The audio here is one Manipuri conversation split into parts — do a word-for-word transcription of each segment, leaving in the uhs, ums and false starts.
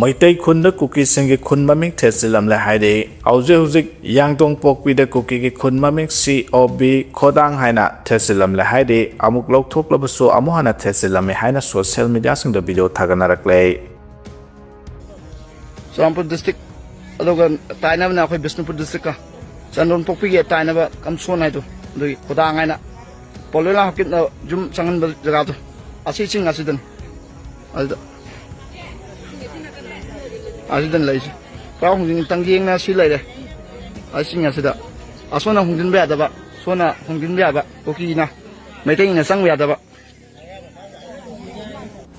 ꯃꯩꯇꯩ ꯈꯨꯟꯗ ꯀꯨꯀꯤꯁꯤꯡꯒꯤ ꯈꯨꯟ ꯃꯃꯤꯡ ꯊꯦꯠꯆꯤꯜꯂꯝꯂꯦ ꯍꯥꯏꯔꯤ꯫ ꯍꯧꯖꯤꯛ ꯍꯧꯖꯤꯛ ꯌꯥꯡꯗꯣꯡ ꯄꯣꯛꯄꯤꯗ ꯀꯨꯀꯤꯒꯤ ꯈꯨꯟ ꯃꯃꯤꯡ ꯁꯤ ꯑꯣ ꯕꯤ ꯈꯣꯗꯥꯡ ꯍꯥꯏꯅ ꯊꯦꯠꯆꯤꯜꯂꯝꯂꯦ ꯍꯥꯏꯔꯤ꯫ ꯑꯃꯨꯛ ꯂꯧꯊꯣꯛꯂꯕꯁꯨ ꯑꯃꯨꯛ ꯍꯟꯅ ꯊꯦꯠꯆꯤꯜꯂꯝꯃꯤ ꯍꯥꯏꯅ ꯁꯣꯁꯤꯌꯦꯜ ꯃꯤꯗꯤꯌꯥꯁꯤꯡꯗ ꯚꯤꯗꯤꯑꯣ ꯊꯥꯒꯠꯅꯔꯛꯂꯦ꯫ ꯆꯨꯔꯆꯥꯟꯄꯨꯔ ꯗꯤꯁꯇ꯭ꯔꯤꯛ, ꯑꯗꯨꯒ ꯇꯥꯏꯅꯕꯅ ꯑꯩꯈꯣꯏ ꯕꯤꯁꯅꯨꯄꯨꯔ ꯗꯤꯁꯇ꯭ꯔꯤꯛꯀ ꯆꯥꯟꯗꯣꯟ ꯄꯣꯛꯄꯤꯒꯤ ꯇꯥꯏꯅꯕ ꯀꯝꯁꯣꯟ ꯍꯥꯏꯗꯣ, ꯑꯗꯨꯒꯤ ꯈꯨꯗꯥꯡ ꯍꯥꯏꯅ ꯄꯣꯂꯣꯏꯂꯥ ꯍꯥꯀꯤꯠꯅ ꯌꯨꯝ ꯆꯪꯍꯟꯕ ꯖꯒꯥꯗꯣ, ꯑꯁꯤ ꯆꯤꯡ ꯑꯁꯤꯗꯅꯤ꯫ ꯑꯗꯨꯗ ꯑꯁꯤꯗꯅꯤ ꯂꯩꯔꯤꯁꯦ꯫ ꯄꯨꯔꯥ ꯍꯣꯡꯖꯤꯟ ꯇꯪꯒꯦꯡꯅ ꯁꯤ ꯂꯩꯔꯦ꯫ ꯑꯁꯤ ꯆꯤꯡ ꯑꯁꯤꯗ ꯑꯁꯣꯝꯅ ꯍꯣꯡꯖꯤꯟꯕ ꯌꯥꯗꯕ, ꯁꯣꯝꯅ ꯍꯣꯡꯖꯤꯟꯕ ꯌꯥꯕ, ꯀꯨꯀꯤꯅ, ꯃꯩꯇꯩꯅ ꯆꯪꯕ ꯌꯥꯗꯕ꯫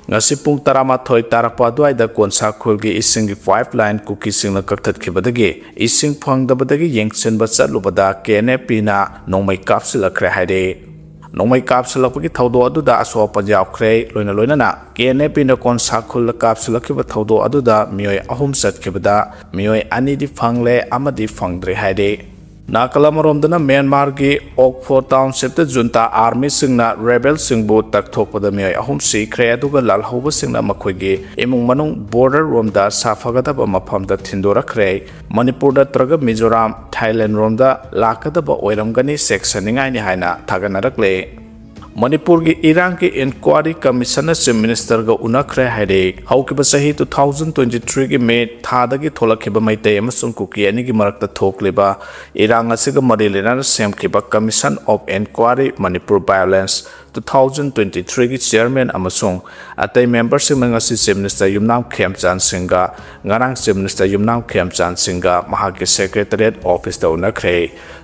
ꯉꯁꯤ ꯄꯨꯡ ꯇꯔꯥꯃꯥꯊꯣꯏ ꯇꯥꯔꯛꯄ ꯑꯗꯨꯋꯥꯏꯗ ꯀꯣꯟꯁꯥ ꯈꯨꯜꯒꯤ ꯏꯁꯤꯡꯒꯤ ꯄꯥꯏꯞ ꯂꯥꯏꯟ ꯀꯨꯀꯤꯁꯤꯡꯅ ꯀꯛꯊꯠꯈꯤꯕꯗꯒꯤ ꯏꯁꯤꯡ ꯐꯪꯗꯕꯗꯒꯤ ꯌꯦꯡꯁꯤꯟꯕ ꯆꯠꯂꯨꯕꯗ ꯀꯦ ꯑꯦꯟ ꯑꯦ ꯄꯤꯅ ꯅꯣꯡꯃꯩ ꯀꯥꯞꯁꯤꯜꯂꯛꯈ꯭ꯔꯦ ꯍꯥꯏꯔꯦ꯫ ꯅꯣꯡꯃꯩ ꯀꯥꯞꯁꯤꯜꯂꯛꯄꯒꯤ ꯊꯧꯗꯣꯛ ꯑꯗꯨꯗ ꯑꯁꯣꯛ ꯑꯄꯟ ꯌꯥꯎꯈ꯭ꯔꯦ꯫ ꯂꯣꯏꯅ ꯂꯣꯏꯅꯅ ꯀꯦ ꯑꯦꯟ ꯑꯦ ꯄꯤꯅ ꯀꯣꯟꯁꯥ ꯈꯨꯜꯗ ꯀꯥꯞꯁꯤꯜꯂꯛꯈꯤꯕ ꯊꯧꯗꯣꯛ ꯑꯗꯨꯗ ꯃꯤꯑꯣꯏ ꯑꯍꯨꯝ ꯆꯠꯈꯤꯕꯗ ꯃꯤꯑꯣꯏ ꯑꯅꯤꯗꯤ ꯐꯪꯂꯦ, ꯑꯃꯗꯤ ꯐꯪꯗ꯭ꯔꯤ ꯍꯥꯏꯔꯦ꯫ ꯅꯥꯀꯜ ꯑꯃꯔꯣꯝꯗꯅ ꯃ꯭ꯌꯥꯟꯃꯥꯔꯒꯤ ꯑꯣꯛꯐꯣ ꯇꯥꯎꯟꯁꯤꯞꯇ ꯖꯨꯟꯇꯥ ꯑꯥꯔꯃꯤꯁꯤꯡꯅ ꯔꯦꯕꯦꯜꯁꯤꯡꯕꯨ ꯇꯛꯊꯣꯛꯄꯗ ꯃꯤꯑꯣꯏ ꯑꯍꯨꯝ ꯁꯤꯈ꯭ꯔꯦ, ꯑꯗꯨꯒ ꯂꯥꯜꯍꯧꯕꯁꯤꯡꯅ ꯃꯈꯣꯏꯒꯤ ꯏꯃꯨꯡ ꯃꯅꯨꯡ ꯕꯣꯔꯗꯔ ꯔꯣꯝꯗ ꯁꯥꯐꯒꯗꯕ ꯃꯐꯝꯗ ꯊꯤꯟꯗꯣꯔꯛꯈ꯭ꯔꯦ꯫ ꯃꯅꯤꯄꯨꯔ ꯅꯠꯇ꯭ꯔꯒ ꯃꯤꯖꯣꯔꯥꯝ, ꯊꯥꯏꯂꯦꯟ ꯔꯣꯝꯗ ꯂꯥꯛꯀꯗꯕ ꯑꯣꯏꯔꯝꯒꯅꯤ, ꯆꯦꯛꯁꯤꯟꯅꯤꯡꯉꯥꯏꯅꯤ ꯍꯥꯏꯅ ꯊꯥꯒꯠꯅꯔꯛꯂꯦ꯫ ꯃꯅꯤꯄꯨꯔꯒꯤ ꯏꯔꯥꯡꯒꯤ ꯏꯟꯀ꯭ꯋꯥꯔꯤ ꯀꯃꯤꯁꯟꯅ ꯆꯤꯐ ꯃꯤꯅꯤꯁꯇꯔꯒ ꯎꯅꯈ꯭ꯔꯦ ꯍꯥꯏꯔꯦ꯫ ꯍꯧꯈꯤꯕ ꯆꯍꯤ ꯇꯨ ꯊꯥꯎꯖꯟ ꯇ꯭ꯋꯦꯟꯇꯤ ꯊ꯭ꯔꯤꯒꯤ ꯃꯦ ꯊꯥꯗꯒꯤ ꯊꯣꯛꯂꯛꯈꯤꯕ ꯃꯩꯇꯩ ꯑꯃꯁꯨꯡ ꯀꯨꯀꯤ ꯑꯅꯤꯒꯤ ꯃꯔꯛꯇ ꯊꯣꯛꯂꯤꯕ ꯏꯔꯥꯡ ꯑꯁꯤꯒ ꯃꯔꯤ ꯂꯩꯅꯅ ꯁꯦꯝꯈꯤꯕ commission of enquiry Manipur violence two thousand twenty ꯊ꯭ꯔꯤꯒꯤ ꯆꯤꯌꯔꯃꯦꯟ ꯑꯃꯁꯨꯡ ꯑꯇꯩ ꯃꯦꯝꯕꯔꯁꯤꯡꯅ ꯉꯁꯤ ꯆꯤꯐ ꯃꯤꯅꯤꯁꯇꯔ ꯌꯨꯝꯅꯥꯝ ꯈꯦꯝꯆꯥꯟ ꯁꯤꯡꯒ, ꯉꯔꯥꯡ ꯆꯤꯐ ꯃꯤꯅꯤꯁꯇꯔ ꯌꯨꯝꯅꯥꯝ ꯈꯦꯝꯆꯥꯟ ꯁꯤꯡꯒ ꯃꯍꯥꯛꯀꯤ ꯁꯦꯀ꯭ꯔꯦꯇꯔꯤꯌꯦꯠ ꯑꯣꯐꯤꯁꯇ ꯎꯅꯈ꯭ꯔꯦ꯫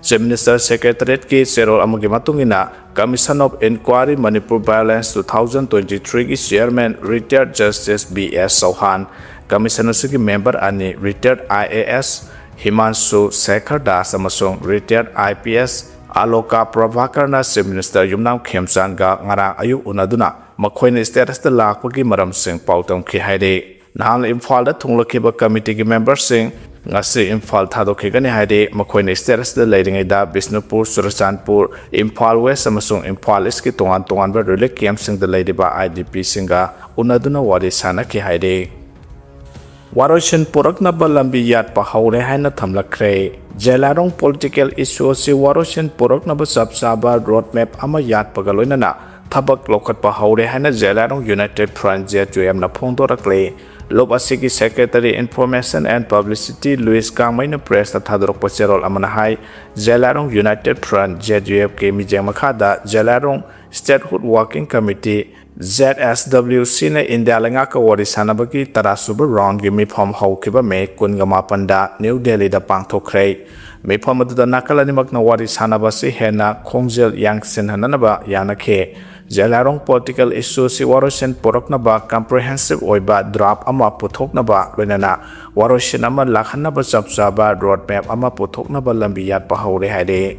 ꯆꯤꯐ ꯃꯤꯅꯤꯁꯇꯔ ꯁꯦꯀ꯭ꯔꯦꯇꯔꯤꯌꯦꯠꯀꯤ ꯆꯦꯔꯣꯜ ꯑꯃꯒꯤ ꯃꯇꯨꯡ ꯏꯟꯅ, Commission of Inquiry Manipur Violence two thousand twenty ꯊ꯭ꯔꯤꯒꯤ ꯆꯤꯌꯔꯃꯦꯟ ꯔꯤꯇꯥꯌꯔꯗ ꯖꯁꯇꯤꯁ ꯕꯤ ꯑꯦꯁ ꯆꯧꯍꯥꯟ, ꯀꯃꯤꯁꯟ ꯑꯁꯤꯒꯤ ꯃꯦꯝꯕꯔ ꯑꯅꯤ, ꯔꯤꯇꯥꯌꯔꯗ I A S ꯍꯤꯃꯥꯟꯁꯨ Sekhar Das ꯑꯃꯁꯨꯡ ꯔꯤꯇꯥꯌꯔꯗ I P S ꯑꯂꯣꯀꯥ ꯄ꯭ꯔꯚꯥꯀꯔꯅ chief minister ꯌꯨꯝꯅꯥꯝ ꯈꯦꯝꯆꯥꯟꯒ ꯉꯔꯥꯡ ꯑꯌꯨꯛ ꯎꯅꯗꯨꯅ ꯃꯈꯣꯏꯅ ꯁ꯭ꯇꯦꯠ ꯑꯁꯤꯗ ꯂꯥꯛꯄꯒꯤ ꯃꯔꯝꯁꯤꯡ ꯄꯥꯎꯗꯝꯈꯤ ꯍꯥꯏꯔꯤ꯫ ꯅꯍꯥꯟ ꯏꯝꯐꯥꯜꯗ ꯊꯨꯡꯂꯈꯤꯕ ꯀꯃꯤꯇꯤꯒꯤ ꯃꯦꯝꯕꯔꯁꯤꯡ ꯉꯁꯤ ꯏꯝꯐꯥꯜ ꯊꯥꯗꯣꯛꯈꯤꯒꯅꯤ ꯍꯥꯏꯔꯤ꯫ ꯃꯈꯣꯏꯅ ꯁ꯭ꯇꯦꯠ ꯑꯁꯤꯗ ꯂꯩꯔꯤꯉꯩꯗ ꯕꯤꯁꯅꯨꯄꯨꯔ, ꯆꯨꯔꯆꯥꯟꯄꯨꯔ, ꯏꯝꯐꯥꯜ ꯋꯦꯁ ꯑꯃꯁꯨꯡ ꯏꯝꯐꯥꯜ ꯏꯁꯀꯤ ꯇꯣꯉꯥꯟ ꯇꯣꯉꯥꯟꯕ ꯔꯤꯂꯤꯐ ꯀꯦꯝꯞꯁꯤꯡꯗ ꯂꯩꯔꯤꯕ ꯑꯥꯏ ꯗꯤ ꯄꯤꯁꯤꯡꯒ ꯎꯅꯗꯨꯅ ꯋꯥꯔꯤ ꯁꯥꯅꯈꯤ ꯍꯥꯏꯔꯤ꯫ ꯋꯥꯔꯣꯏꯁꯤꯟ ꯄꯨꯔꯛꯅꯕ ꯂꯝꯕꯤ ꯌꯥꯠꯄ ꯍꯧꯔꯦ ꯍꯥꯏꯅ ꯊꯝꯂꯛꯈ꯭ꯔꯦ꯫ ꯖꯦꯂꯥꯏꯔꯣꯡ ꯄꯣꯂꯤꯇꯤꯀꯦꯜ ꯏꯁꯨ ꯑꯁꯤ ꯋꯥꯔꯣꯏꯁꯤꯟ ꯄꯨꯔꯛꯅꯕ ꯆꯞ ꯆꯥꯕ ꯔꯣꯗ ꯃꯦꯞ ꯑꯃ ꯌꯥꯠꯄꯒ ꯂꯣꯏꯅꯅ ꯊꯕꯛ ꯂꯧꯈꯠꯄ ꯍꯧꯔꯦ ꯍꯥꯏꯅ ꯖꯦꯂꯥꯏꯔꯣꯡ ꯌꯨꯅꯥꯏꯇꯦꯗ ꯐ꯭ꯔꯟꯠ, ꯖꯦ ꯌꯨ ꯑꯦꯝꯅ ꯐꯣꯡꯗꯣꯔꯛꯂꯤ꯫ ꯂꯨꯞ ꯑꯁꯤꯒꯤ secretary information and publicity Louis ꯀꯥꯡꯃꯩꯅ ꯄ꯭ꯔꯦꯁꯇ ꯊꯥꯗꯣꯔꯛꯄ ꯆꯦꯔꯣꯜ ꯑꯃꯅ ꯍꯥꯏ, ꯖꯦꯂꯥꯏꯔꯣꯡ ꯌꯨꯅꯥꯏꯇꯦꯗ ꯐ꯭ꯔꯟꯠ, ꯖꯦ ꯌꯨ ꯑꯦꯐꯀꯤ ꯃꯤꯠꯌꯦꯡ ꯃꯈꯥꯗ ꯖꯦꯂꯥꯏꯔꯣꯡ ꯁ꯭ꯇꯦꯠꯍꯨꯗ working committee, Z S W ꯁꯤꯅ ꯏꯟꯗꯤꯌꯥ ꯂꯩꯉꯥꯛꯀ ꯋꯥꯔꯤ ꯁꯥꯟꯅꯕꯒꯤ ꯇꯔꯥꯁꯨꯕ ꯔꯥꯎꯟꯒꯤ ꯃꯤꯐꯝ ꯍꯧꯈꯤꯕ ꯃꯦ ꯀꯨꯟꯒ ꯃꯥꯄꯟꯗ ꯅ꯭ꯌꯨ ꯗꯦꯜꯂꯤꯗ ꯄꯥꯡꯊꯣꯛꯈ꯭ꯔꯦ꯫ ꯃꯤꯐꯝ ꯑꯗꯨꯗ ꯅꯥꯀꯜ ꯑꯅꯤꯃꯛꯅ ꯋꯥꯔꯤ ꯁꯥꯟꯅꯕ ꯑꯁꯤ ꯍꯦꯟꯅ ꯈꯣꯡꯖꯦꯜ ꯌꯥꯡꯁꯤꯟꯍꯟꯅꯅꯕ ꯌꯥꯅꯈꯤ꯫ ꯖꯦꯂꯥꯏꯔꯣꯡ ꯄꯣꯂꯤꯇꯤꯀꯦꯜ ꯏꯁꯨ ꯑꯁꯤ ꯋꯥꯔꯣꯏꯁꯤꯟ ꯄꯨꯔꯛꯅꯕ ꯀꯝꯄ꯭ꯔꯤꯍꯦꯟꯁꯤꯞ ꯑꯣꯏꯕ ꯗ꯭ꯔꯥꯐ ꯑꯃ ꯄꯨꯊꯣꯛꯅꯕ ꯂꯣꯏꯅꯅ ꯋꯥꯔꯣꯏꯁꯤꯟ ꯑꯃ ꯂꯥꯛꯍꯟꯅꯕ ꯆꯞ ꯆꯥꯕ ꯔꯣꯗ ꯃꯦꯞ ꯑꯃ ꯄꯨꯊꯣꯛꯅꯕ ꯂꯝꯕꯤ ꯌꯥꯠꯄ ꯍꯧꯔꯦ ꯍꯥꯏꯔꯤ꯫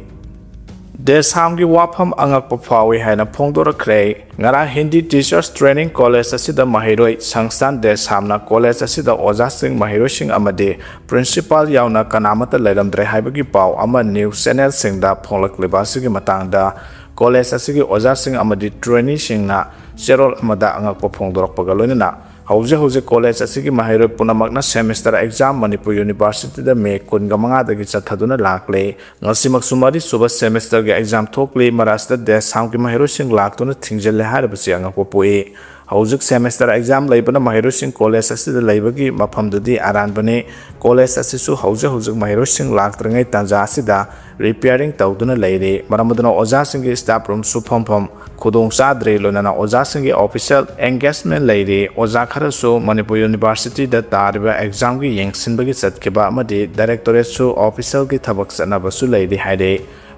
ꯗꯦꯁꯥꯝꯒꯤ ꯋꯥꯐꯝ ꯑꯉꯛꯄ ꯐꯥꯎꯏ ꯍꯥꯏꯅ ꯐꯣꯡꯗꯣꯔꯛꯈ꯭ꯔꯦ꯫ ꯉꯔꯥꯡ ꯍꯤꯟꯗꯤ ꯇꯤꯆꯔꯁ ꯇ꯭ꯔꯦꯅꯤꯡ ꯀꯣꯂꯦꯖ ꯑꯁꯤꯗ ꯃꯍꯩꯔꯣꯏ ꯁꯪꯁꯊꯥꯟ ꯗꯦꯁꯥꯝꯅ ꯀꯣꯂꯦꯖ ꯑꯁꯤꯗ ꯑꯣꯖꯥꯁꯤꯡ, ꯃꯍꯩꯔꯣꯏꯁꯤꯡ ꯑꯃꯗꯤ ꯄ꯭ꯔꯤꯟꯁꯤꯄꯥꯜ ꯌꯥꯎꯅ ꯀꯅꯥꯃꯠꯇ ꯂꯩꯔꯝꯗ꯭ꯔꯦ ꯍꯥꯏꯕꯒꯤ ꯄꯥꯎ ꯑꯃ ꯅ꯭ꯌꯨꯁ ꯆꯦꯅꯦꯜꯁꯤꯡꯗ ꯐꯣꯡꯂꯛꯂꯤꯕ ꯑꯁꯤꯒꯤ ꯃꯇꯥꯡꯗ ꯀꯣꯂꯦꯖ ꯑꯁꯤꯒꯤ ꯑꯣꯖꯥꯁꯤꯡ ꯑꯃꯗꯤ ꯇ꯭ꯔꯦꯅꯤꯁꯤꯡꯅ ꯆꯦꯔꯣꯜ ꯑꯃꯗ ꯑꯉꯛꯄ ꯐꯣꯡꯗꯣꯔꯛꯄꯒ ꯂꯣꯏꯅꯅ ꯍꯧꯖꯤꯛ ꯍꯧꯖꯤꯛ ꯀꯣꯂꯦꯖ ꯑꯁꯤꯒꯤ ꯃꯍꯩꯔꯣꯏ ꯄꯨꯝꯅꯃꯛꯅ ꯁꯦꯃꯤꯁꯇꯔ ꯑꯦꯛꯖꯥꯝ ꯃꯅꯤꯄꯨꯔ ꯌꯨꯅꯤꯚꯔꯁꯤꯇꯤꯗ ꯃꯦ ꯀꯨꯟꯒ ꯃꯉꯥꯗꯒꯤ ꯆꯠꯊꯗꯨꯅ ꯂꯥꯛꯂꯦ꯫ ꯉꯁꯤꯃꯛꯁꯨ ꯃꯔꯤꯁꯨꯕ ꯁꯦꯃꯤꯁꯇꯔꯒꯤ ꯑꯦꯛꯖꯥꯝ ꯊꯣꯛꯂꯤ꯫ ꯃꯔꯛꯁꯤꯗ ꯗꯦꯁꯥꯝꯒꯤ ꯃꯍꯩꯔꯣꯏꯁꯤꯡ ꯂꯥꯛꯇꯨꯅ ꯊꯤꯡꯖꯤꯜꯂꯦ ꯍꯥꯏꯔꯤꯕꯁꯤ ꯑꯉꯛꯄ ꯄꯣꯛꯏ꯫ ꯍꯧꯖꯤꯛ ꯁꯦꯃꯤꯁꯇꯔ ꯑꯦꯛꯖꯥꯝ ꯂꯩꯕꯅ ꯃꯍꯩꯔꯣꯏꯁꯤꯡ ꯀꯣꯂꯦꯖ ꯑꯁꯤꯗ ꯂꯩꯕꯒꯤ ꯃꯐꯝꯗꯨꯗꯤ ꯑꯔꯥꯟꯕꯅꯤ꯫ ꯀꯣꯂꯦꯖ ꯑꯁꯤꯁꯨ ꯍꯧꯖꯤꯛ ꯍꯧꯖꯤꯛ ꯃꯍꯩꯔꯣꯏꯁꯤꯡ ꯂꯥꯛꯇ꯭ꯔꯤꯉꯩ ꯇꯥꯟꯖꯥ ꯑꯁꯤꯗ ꯔꯤꯄꯤꯌꯥꯔꯤꯡ ꯇꯧꯗꯨꯅ ꯂꯩꯔꯤ꯫ ꯃꯔꯝ ꯑꯗꯨꯅ ꯑꯣꯖꯥꯁꯤꯡꯒꯤ ꯁ꯭ꯇꯥꯐ ꯔꯨꯝꯁꯨ ꯐꯝꯐꯝ ꯈꯨꯗꯣꯡ ꯆꯥꯗ꯭ꯔꯦ꯫ ꯂꯣꯏꯅꯅ ꯑꯣꯖꯥꯁꯤꯡꯒꯤ ꯑꯣꯐꯤꯁꯤꯌꯦꯜ ꯑꯦꯡꯒꯦꯖꯃꯦꯟ ꯂꯩꯔꯤ꯫ ꯑꯣꯖꯥ ꯈꯔꯁꯨ ꯃꯅꯤꯄꯨꯔ ꯌꯨꯅꯤꯚꯔꯁꯤꯇꯤꯗ ꯇꯥꯔꯤꯕ ꯑꯦꯛꯖꯥꯝꯒꯤ ꯌꯦꯡꯁꯤꯟꯕꯒꯤ ꯆꯠꯈꯤꯕ ꯑꯃꯗꯤ ꯗꯥꯏꯔꯦꯛꯇꯣꯔꯦꯠꯁꯨ ꯑꯣꯐꯤꯁꯤꯌꯦꯜꯒꯤ ꯊꯕꯛ ꯆꯠꯅꯕꯁꯨ ꯂꯩꯔꯤ ꯍꯥꯏꯔꯤ꯫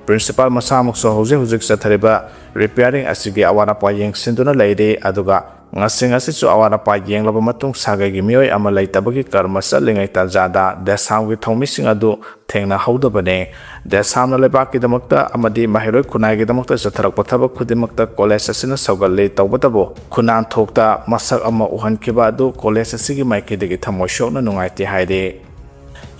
ꯄ꯭ꯔꯤꯟꯁꯤꯄꯥꯜ ꯃꯁꯥꯃꯛꯁꯨ ꯍꯧꯖꯤꯛ ꯍꯧꯖꯤꯛ ꯆꯠꯊꯔꯤꯕ ꯔꯤꯄꯤꯌꯥꯔꯤꯡ ꯑꯁꯤꯒꯤ ꯑꯋꯥꯠ ꯑꯄꯥ ꯌꯦꯡꯁꯤꯟꯗꯨꯅ ꯂꯩꯔꯤ꯫ ꯑꯗꯨꯒ ꯉꯁꯤ ꯉꯁꯤꯁꯨ ꯑꯋꯥꯠ ꯑꯄꯥ ꯌꯦꯡꯂꯕ ꯃꯇꯨꯡ ꯁꯥꯒꯩꯒꯤ ꯃꯤꯑꯣꯏ ꯑꯃ ꯂꯩꯇꯕꯒꯤ ꯀꯔꯃ ꯆꯠꯂꯤꯉꯩ ꯇꯥꯟꯖꯥꯗ ꯗꯦꯁꯥꯝꯒꯤ ꯊꯧꯃꯤꯁꯤꯡ ꯑꯗꯨ ꯊꯦꯡꯅꯍꯧꯗꯕꯅꯤ꯫ ꯗꯦꯁꯥꯝꯅ ꯂꯩꯕꯥꯛꯀꯤꯗꯃꯛꯇ ꯑꯃꯗꯤ ꯃꯍꯩꯔꯣꯏ ꯈꯨꯟꯅꯥꯏꯒꯤꯗꯃꯛꯇ ꯆꯠꯊꯔꯛꯄ ꯊꯕꯛ ꯈꯨꯗꯤꯡꯃꯛꯇ ꯀꯣꯂꯦꯖ ꯑꯁꯤꯅ ꯁꯧꯒꯠꯂꯤ꯫ ꯇꯧꯕꯇꯕꯨ ꯈꯨꯟꯅꯥꯟ ꯊꯣꯛꯇ ꯃꯁꯛ ꯑꯃ ꯎꯍꯟꯈꯤꯕ ꯑꯗꯨ ꯀꯣꯂꯦꯖ ꯑꯁꯤꯒꯤ ꯃꯥꯏꯀꯩꯗꯒꯤ ꯊꯃꯣꯏ ꯁꯣꯛꯅ ꯅꯨꯡꯉꯥꯏꯇꯦ ꯍꯥꯏꯔꯤ꯫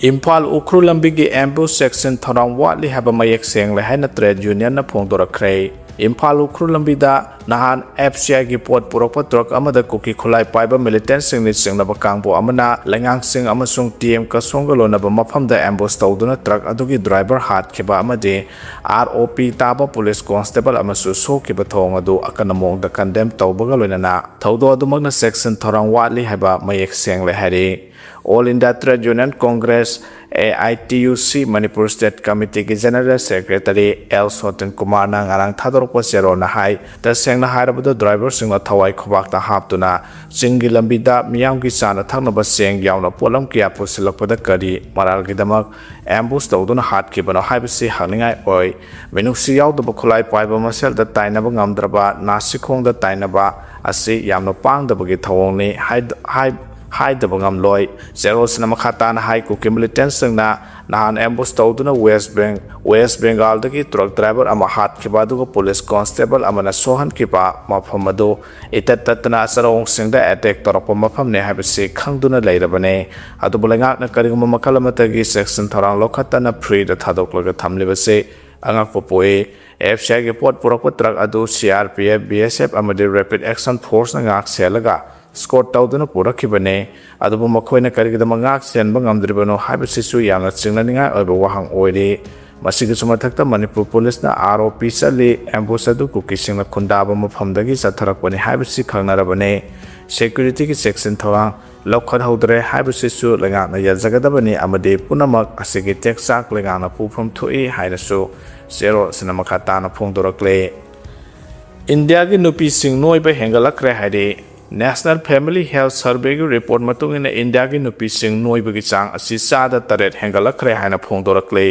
ꯏꯝꯐꯥꯜ ꯎꯈ꯭ꯔꯨꯜ ꯂꯝꯕꯤꯒꯤ ꯑꯦꯝꯕꯨꯁ ꯆꯦꯛꯁꯤꯟ ꯊꯧꯔꯥꯡ ꯋꯥꯠꯂꯤ ꯍꯥꯏꯕ ꯃꯌꯦꯛ ꯁꯦꯡꯂꯦ ꯍꯥꯏꯅ ꯇ꯭ꯔꯦꯗ ꯌꯨꯅꯤꯌꯟꯅ ꯐꯣꯡꯗꯣꯔꯛꯈ꯭ꯔꯦ꯫ ꯏꯝꯐꯥꯜ ꯎꯈ꯭ꯔꯨꯜ ꯂꯝꯕꯤꯗ ꯅꯍꯥꯟ ꯑꯦꯐ ꯁꯤ ꯑꯥꯏꯒꯤ ꯄꯣꯠ ꯄꯨꯔꯛꯄ ꯇ꯭ꯔꯛ ꯑꯃꯗ ꯀꯨꯀꯤ ꯈꯨꯠꯂꯥꯏ ꯄꯥꯏꯕ ꯃꯤꯂꯤꯇꯦꯟꯁꯤꯡꯅ ꯆꯤꯡꯅꯕ ꯀꯥꯡꯕꯨ ꯑꯃꯅ ꯂꯩꯉꯥꯡꯁꯤꯡ ꯑꯃꯁꯨꯡ ꯇꯤ ꯑꯦꯝ ꯀꯁꯣꯡꯒ ꯂꯣꯟꯅꯕ ꯃꯐꯝꯗ ꯑꯦꯝꯕꯨꯁ ꯇꯧꯗꯨꯅ ꯇ꯭ꯔꯛ ꯑꯗꯨꯒꯤ ꯗ꯭ꯔꯥꯏꯚꯔ ꯍꯥꯠꯈꯤꯕ ꯑꯃꯗꯤ ꯑꯥꯔ ꯑꯣ ꯄꯤ ꯇꯥꯕ ꯄꯨꯂꯤꯁ ꯀꯣꯟꯁꯇꯦꯕꯜ ꯑꯃꯁꯨ ꯁꯣꯛꯈꯤꯕ ꯊꯧꯑꯣꯡ ꯑꯗꯨ ꯑꯀꯟꯕ ꯃꯑꯣꯡꯗ ꯀꯟꯗꯦꯝ ꯇꯧꯕꯒ ꯂꯣꯏꯅꯅ ꯊꯧꯗꯣꯛ ꯑꯗꯨꯃꯛꯅ ꯆꯦꯛꯁꯤꯟ ꯊꯧꯔꯥꯡ ꯋꯥꯠꯂꯤ ꯍꯥꯏꯕ ꯃꯌꯦꯛ ꯁꯦꯡꯂꯦ ꯍꯥꯏꯔꯤ꯫ All India trade union congress, A I T U C, Manipur state ꯀꯃꯤꯇꯤꯒꯤ ꯖꯦꯅꯔꯦꯜ ꯁꯦꯀ꯭ꯔꯦꯇꯔꯤ ꯑꯦꯜ ꯁꯣꯇꯟ ꯀꯨꯃꯥꯔꯅ ꯉꯔꯥꯡ ꯊꯥꯗꯣꯔꯛꯄ ꯆꯦꯔꯣꯜꯅ ꯍꯥꯏ, ꯇꯁꯦꯡꯅ ꯍꯥꯏꯔꯕꯗ ꯗ꯭ꯔꯥꯏꯚꯔꯁꯤꯡꯅ ꯊꯋꯥꯏ ꯈꯨꯕꯥꯛꯇ ꯍꯥꯞꯇꯨꯅ ꯆꯤꯡꯒꯤ ꯂꯝꯕꯤꯗ ꯃꯤꯌꯥꯝꯒꯤ ꯆꯥꯅ ꯊꯛꯅꯕ ꯆꯦꯡ ꯌꯥꯎꯅ ꯄꯣꯠꯂꯝ ꯀꯌꯥ ꯄꯨꯁꯤꯜꯂꯛꯄꯗ ꯀꯔꯤ ꯃꯔꯥꯜꯒꯤꯗꯃꯛ ꯑꯦꯝꯕꯨꯁ ꯇꯧꯗꯨꯅ ꯍꯥꯠꯈꯤꯕꯅꯣ ꯍꯥꯏꯕꯁꯤ ꯍꯪꯅꯤꯡꯉꯥꯏ ꯑꯣꯏ꯫ ꯃꯤꯅꯨꯡꯁꯤ ꯌꯥꯎꯗꯕ ꯈꯨꯠꯂꯥꯏ ꯄꯥꯏꯕ ꯃꯁꯦꯜꯗ ꯇꯥꯏꯅꯕ ꯉꯝꯗ꯭ꯔꯕ ꯅꯥꯁꯤꯈꯣꯡꯗ ꯇꯥꯏꯅꯕ ꯑꯁꯤ ꯌꯥꯝꯅ ꯄꯥꯡꯗꯕꯒꯤ ꯊꯧꯑꯣꯡꯅꯤ ꯍꯥꯏ-, ꯍꯥꯏ-, ꯍꯥꯏꯗꯕ ꯉꯝꯂꯣꯏ꯫ ꯆꯦꯔꯣꯜꯁꯤꯅ ꯃꯈꯥ ꯇꯥꯅ ꯍꯥꯏ, ꯀꯨꯀꯤ ꯃꯤꯂꯤꯇꯦꯟꯁꯤꯡꯅ ꯅꯍꯥꯟ ꯑꯦꯝꯕꯨꯁ ꯇꯧꯗꯨꯅ ꯋꯦꯁ ꯕꯦꯡ-, ꯋꯦꯁ ꯕꯦꯡꯒꯥꯜꯗꯒꯤ ꯇ꯭ꯔꯛ ꯗ꯭ꯔꯥꯏꯚꯔ ꯑꯃ ꯍꯥꯠꯈꯤꯕ ꯑꯗꯨꯒ ꯄꯨꯂꯤꯁ ꯀꯣꯟꯁꯇꯦꯕꯜ ꯑꯃꯅ ꯁꯣꯛꯍꯟꯈꯤꯕ ꯃꯐꯝ ꯑꯗꯨ ꯏꯇꯠ ꯇꯠꯇꯅ ꯆꯔꯣꯡꯁꯤꯡꯗ ꯑꯦꯇꯦꯛ ꯇꯧꯔꯛꯄ ꯃꯐꯝꯅꯤ ꯍꯥꯏꯕꯁꯤ ꯈꯪꯗꯨꯅ ꯂꯩꯔꯕꯅꯤ꯫ ꯑꯗꯨꯕꯨ ꯂꯩꯉꯥꯛꯅ ꯀꯔꯤꯒꯨꯝꯕ ꯃꯈꯜ ꯑꯃꯠꯇꯒꯤ ꯆꯦꯛꯁꯤꯟ ꯊꯧꯔꯥꯡ ꯂꯧꯈꯠꯇꯅ ꯐ꯭ꯔꯤꯗ ꯊꯥꯗꯣꯛꯂꯒ ꯊꯝꯂꯤꯕꯁꯤ ꯑꯉꯛꯄ ꯄꯣꯛꯏ꯫ ꯑꯦꯐ ꯁꯤ ꯑꯥꯏꯒꯤ ꯄꯣꯠ ꯄꯨꯔꯛꯄ ꯇ꯭ꯔꯛ ꯑꯗꯨ C R P F, B S F ꯑꯃꯗꯤ ꯔꯦꯄꯤꯗ ꯑꯦꯛꯁꯟ ꯐꯣꯔꯁꯅ ꯉꯥꯛ ꯁꯦꯜꯂꯒ ꯁ꯭ꯀꯣꯔꯠ ꯇꯧꯗꯨꯅ ꯄꯨꯔꯛꯈꯤꯕꯅꯤ꯫ ꯑꯗꯨꯕꯨ ꯃꯈꯣꯏꯅ ꯀꯔꯤꯒꯤꯗꯃꯛ ꯉꯥꯛ ꯁꯦꯟꯕ ꯉꯝꯗ꯭ꯔꯤꯕꯅꯣ ꯍꯥꯏꯕꯁꯤꯁꯨ ꯌꯥꯝꯅ ꯆꯤꯡꯅꯅꯤꯡꯉꯥꯏ ꯑꯣꯏꯕ ꯋꯥꯍꯪ ꯑꯣꯏꯔꯤ꯫ ꯃꯁꯤꯒꯤꯁꯨ ꯃꯊꯛꯇ ꯃꯅꯤꯄꯨꯔ ꯄꯨꯂꯤꯁꯅ ꯑꯥꯔ ꯑꯣ ꯄꯤ ꯆꯠꯂꯤ, ꯑꯦꯝꯕꯨꯁ ꯑꯗꯨ ꯀꯨꯀꯤꯁꯤꯡꯅ ꯈꯨꯟꯗꯥꯕ ꯃꯐꯝꯗꯒꯤ ꯆꯠꯊꯔꯛꯄꯅꯤ ꯍꯥꯏꯕꯁꯤ ꯈꯪꯅꯔꯕꯅꯤ꯫ ꯁꯦꯀ꯭ꯌꯨꯔꯤꯇꯤꯒꯤ ꯆꯦꯛꯁꯤꯟ ꯊꯧꯔꯥꯡ ꯂꯧꯈꯠꯍꯧꯗ꯭ꯔꯦ ꯍꯥꯏꯕꯁꯤꯁꯨ ꯂꯩꯉꯥꯛꯅ ꯌꯥꯖꯒꯗꯕꯅꯤ ꯑꯃꯗꯤ ꯄꯨꯝꯅꯃꯛ ꯑꯁꯤꯒꯤ ꯇꯦꯛꯆꯥꯛ ꯂꯩꯉꯥꯛꯅ ꯄꯨꯐꯝ ꯊꯣꯛꯏ ꯍꯥꯏꯅꯁꯨ ꯆꯦꯔꯣꯜ ꯑꯁꯤꯅ ꯃꯈꯥ ꯇꯥꯅ ꯐꯣꯡꯗꯣꯔꯛꯂꯤ꯫ ꯏꯟꯗꯤꯌꯥꯒꯤ ꯅꯨꯄꯤꯁꯤꯡ ꯅꯣꯏꯕ ꯍꯦꯟꯒꯠꯂꯛꯈ꯭ꯔꯦ ꯍꯥꯏꯔꯤ꯫ ꯅꯦꯁꯅꯦꯜ ꯐꯦꯃꯤꯂꯤ ꯍꯦꯜꯊ ꯁꯔꯚꯦꯒꯤ ꯔꯤꯄꯣꯔꯠ ꯃꯇꯨꯡ ꯏꯟꯅ ꯏꯟꯗꯤꯌꯥꯒꯤ ꯅꯨꯄꯤꯁꯤꯡ ꯅꯣꯏꯕꯒꯤ ꯆꯥꯡ ꯑꯁꯤ ꯆꯥꯗ ꯇꯔꯦꯠ ꯍꯦꯟꯒꯠꯂꯛꯈ꯭ꯔꯦ ꯍꯥꯏꯅ ꯐꯣꯡꯗꯣꯔꯛꯂꯤ꯫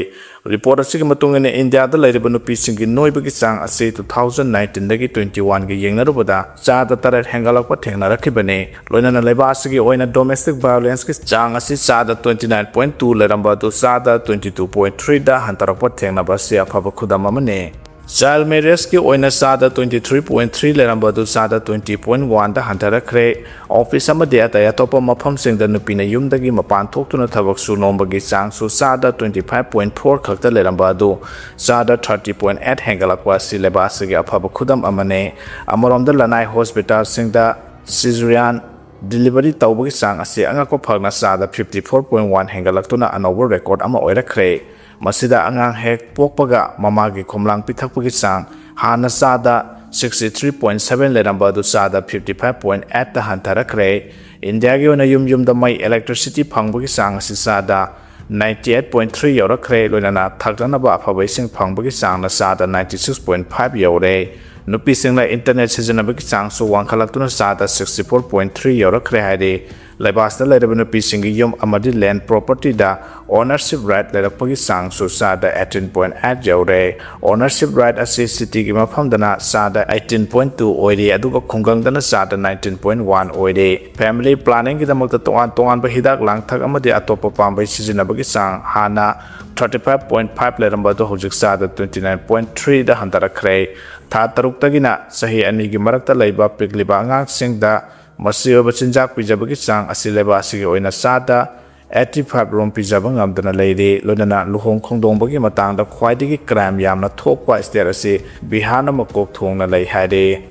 ꯔꯤꯄꯣꯔꯠ ꯑꯁꯤꯒꯤ ꯃꯇꯨꯡ ꯏꯟꯅ ꯏꯟꯗꯤꯌꯥꯗ ꯂꯩꯔꯤꯕ ꯅꯨꯄꯤꯁꯤꯡꯒꯤ ꯅꯣꯏꯕꯒꯤ ꯆꯥꯡ ꯑꯁꯤ two thousand nineteenꯗꯒꯤ twenty oneꯒ ꯌꯦꯡꯅꯔꯨꯕꯗ ꯆꯥꯗ ꯇꯔꯦꯠ ꯍꯦꯟꯒꯠꯂꯛꯄ ꯊꯦꯡꯅꯔꯛꯈꯤꯕꯅꯤ꯫ ꯂꯣꯏꯅꯅ ꯂꯩꯕꯥꯛ ꯑꯁꯤꯒꯤ ꯑꯣꯏꯅ ꯗꯣꯃꯦꯁꯇꯤꯛ ꯚꯥꯏꯑꯣꯂꯦꯟꯁꯀꯤ ꯆꯥꯡ ꯑꯁꯤ ꯆꯥꯗ twenty nine point two ꯂꯩꯔꯝꯕ ꯑꯗꯨ ꯆꯥꯗ twenty two point threeꯗ ꯍꯟꯊꯔꯛꯄ ꯊꯦꯡꯅꯕ ꯑꯁꯤ ꯑꯐꯕ ꯈꯨꯗꯝ ꯑꯃꯅꯤ꯫ Child marriageꯀꯤ ꯑꯣꯏꯅ ꯆꯥꯗ twenty three point three ꯂꯩꯔꯝꯕ ꯑꯗꯨ ꯆꯥꯗ twenty point one ꯗ ꯍꯟꯊꯔꯛꯈ꯭ꯔꯦ꯫ ꯑꯣꯐꯤꯁ ꯑꯃꯗꯤ ꯑꯇꯩ ꯑꯇꯣꯞꯄ ꯃꯐꯝꯁꯤꯡꯗ ꯅꯨꯄꯤꯅ ꯌꯨꯝꯗꯒꯤ ꯃꯄꯥꯟ ꯊꯣꯛꯇꯨꯅ ꯊꯕꯛ ꯁꯨ ꯅꯣꯝꯕꯒꯤ ꯆꯥꯡꯁꯨ ꯆꯥꯗ twenty five point four ꯈꯛꯇ ꯂꯩꯔꯝꯕ ꯑꯗꯨ ꯆꯥꯗ thirty point eight ꯍꯦꯟꯒꯠꯂꯛꯄ ꯑꯁꯤ ꯂꯩꯕꯥꯛ ꯑꯁꯤꯒꯤ ꯑꯐꯕ ꯈꯨꯗꯝ ꯑꯃꯅꯤ꯫ ꯑꯃꯔꯣꯝꯗ ꯂꯅꯥꯏ ꯍꯣꯁꯄꯤꯇꯥꯜꯁꯤꯡꯗ cesarean delivery ꯇꯧꯕꯒꯤ ꯆꯥꯡ ꯑꯁꯤ ꯑꯉꯛꯄ ꯐꯪꯅ ꯆꯥꯗ fifty four point one ꯍꯦꯟꯒꯠꯂꯛꯇꯨꯅ ꯑꯅꯧꯕ ꯔꯦꯀꯣꯔꯗ ꯑꯃ ꯑꯣꯏꯔꯛꯈ꯭ꯔꯦ꯫ ꯃꯁꯤꯗ ꯑꯉꯥꯡ ꯍꯦꯛ ꯄꯣꯛꯄꯒ ꯃꯃꯥꯒꯤ ꯈꯣꯝꯂꯥꯡ ꯄꯤꯊꯛꯄꯒꯤ ꯆꯥꯡ ꯍꯥꯟꯅ ꯆꯥꯗ sixty three point seven ꯂꯩꯔꯝꯕ ꯑꯗꯨ ꯆꯥꯗ fifty five point eight ꯇ ꯍꯟꯊꯔꯛꯈ꯭ꯔꯦ꯫ ꯏꯟꯗꯤꯌꯥꯒꯤ ꯑꯣꯏꯅ ꯌꯨꯝ ꯌꯨꯝꯗ ꯃꯩ, electricity, ꯐꯪꯕꯒꯤ ꯆꯥꯡ ꯑꯁꯤ ꯆꯥꯗ ninety eight point three ꯌꯧꯔꯛꯈ꯭ꯔꯦ꯫ ꯂꯣꯏꯅꯅ ꯊꯛꯅꯅꯕ ꯑꯐꯕ ꯏꯁꯤꯡ ꯐꯪꯕꯒꯤ ꯆꯥꯡꯅ ꯆꯥꯗ ninety six point five ꯌꯧꯔꯦ꯫ ꯅꯨꯄꯤꯁꯤꯡꯅ internet ꯁꯤꯖꯤꯟꯅꯕꯒꯤ ꯆꯥꯡꯁꯨ ꯋꯥꯡꯈꯠꯂꯛꯇꯨꯅ ꯆꯥꯗ sixty four point three ꯌꯧꯔꯛꯈ꯭ꯔꯦ ꯍꯥꯏꯔꯤ꯫ ꯂꯩꯕꯥꯛꯁꯤꯗ ꯂꯩꯔꯕ ꯅꯨꯄꯤꯁꯤꯡꯒꯤ ꯌꯨꯝ ꯑꯃꯗꯤ land propertyꯗ ownership right ꯂꯩꯔꯛꯄꯒꯤ ꯆꯥꯡꯁꯨ ꯆꯥꯗ eighteen point eight ꯌꯧꯔꯦ꯫ Ownership right ꯑꯁꯤ cityꯒꯤ ꯃꯐꯝꯗꯅ ꯆꯥꯗ eighteen point two ꯑꯣꯏꯔꯤ, ꯑꯗꯨꯒ ꯈꯨꯡꯒꯪꯗꯅ ꯆꯥꯗ nineteen point one ꯑꯣꯏꯔꯤ꯫ Family planningꯒꯤꯗꯃꯛꯇ ꯇꯣꯉꯥꯟ ꯇꯣꯉꯥꯟꯕ ꯍꯤꯗꯥꯛ ꯂꯥꯡꯊꯛ ꯑꯃꯗꯤ ꯑꯇꯣꯞꯄ ꯄꯥꯝꯕꯩ ꯁꯤꯖꯤꯟꯅꯕꯒꯤ ꯆꯥꯡ ꯍꯥꯟꯅ thirty five point five ꯂꯩꯔꯝꯕ ꯑꯗꯨ ꯍꯧꯖꯤꯛ ꯆꯥꯗ twenty nine point threeꯗ ꯍꯟꯊꯔꯛꯈ꯭ꯔꯦ꯫ ꯊꯥ ꯇꯔꯨꯛꯇꯒꯤꯅ ꯆꯍꯤ ꯑꯅꯤꯒꯤ ꯃꯔꯛꯇ ꯂꯩꯕ ꯄꯤꯛꯂꯤꯕ ꯑꯉꯥꯡꯁꯤꯡꯗ ꯃꯆꯤ ꯑꯣꯏꯕ ꯆꯤꯟꯖꯥꯛ ꯄꯤꯖꯕꯒꯤ ꯆꯥꯡ ꯑꯁꯤ ꯂꯩꯕꯥꯛ ꯑꯁꯤꯒꯤ ꯑꯣꯏꯅ ꯆꯥꯗ eighty five ꯔꯣꯝ ꯄꯤꯖꯕ ꯉꯝꯗꯅ ꯂꯩꯔꯤ꯫ ꯂꯣꯏꯅꯅ ꯂꯨꯍꯣꯡ ꯈꯣꯡꯗꯣꯡꯕꯒꯤ ꯃꯇꯥꯡꯗ ꯈ꯭ꯋꯥꯏꯗꯒꯤ crime ꯌꯥꯝꯅ ꯊꯣꯛꯄ state ꯑꯁꯤ ꯕꯤꯍꯥꯔꯅ ꯃꯀꯣꯛ ꯊꯣꯡꯅ ꯂꯩ ꯍꯥꯏꯔꯤ꯫